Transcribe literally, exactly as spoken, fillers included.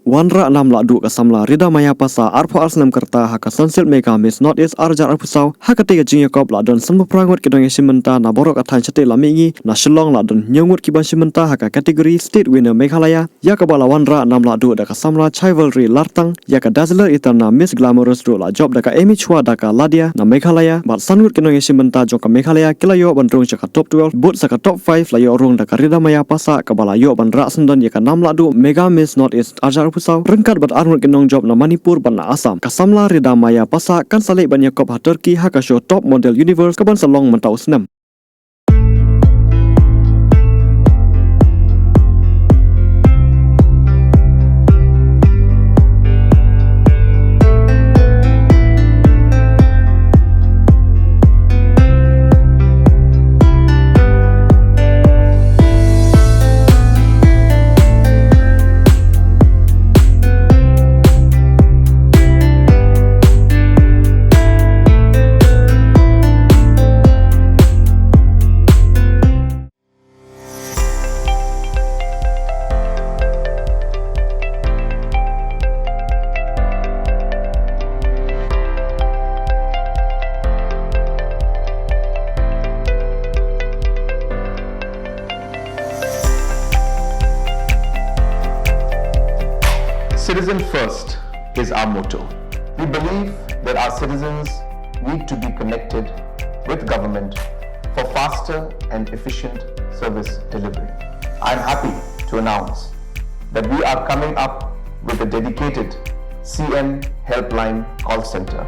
Wanrah nam lahduh ka samla Rida Maya Passah, arphew ar snem ka rta, ha ka Sunsilk Mega Miss North East arhajar arphew saw. Ha katei ka jingïakop la don sanphew phra ngut ki nongïashim bynta na baroh ka thaiñ shatei lammihngi, na Shillong la don hynñiew ngut ki ban shim bynta ha ka category State Winner Meghalaya, ïa kaba la wanrah nam lahduh da ka samla Chaivalry Lartang, ïa ka Dazzler Eterna Miss Glamorous ruh la jop da ka Amy Chua da ka Ladia na Meghalaya, bad san ngut ki nongïashim bynta jong ka Meghalaya ki la ïoh ban rung sha ka top twelve, bud sa ka top five la ïoh rung da ka Rida Maya Passah, kaba la ïoh ban rah syndon ïa ka nam lahduh Mega Miss North East arhajar arphew saw, ryngkat bad ar ngut ki nongjop na Manipur bad na Assam. Ka samla Rida Maya Passah kan sa leit ban ïakop ha Turkey ha ka show Top Model Universe kaban sa long mynta u snem. Citizen first is our motto. We believe that our citizens need to be connected with government for faster and efficient service delivery. I'm happy to announce that we are coming up with a dedicated C M Helpline call center.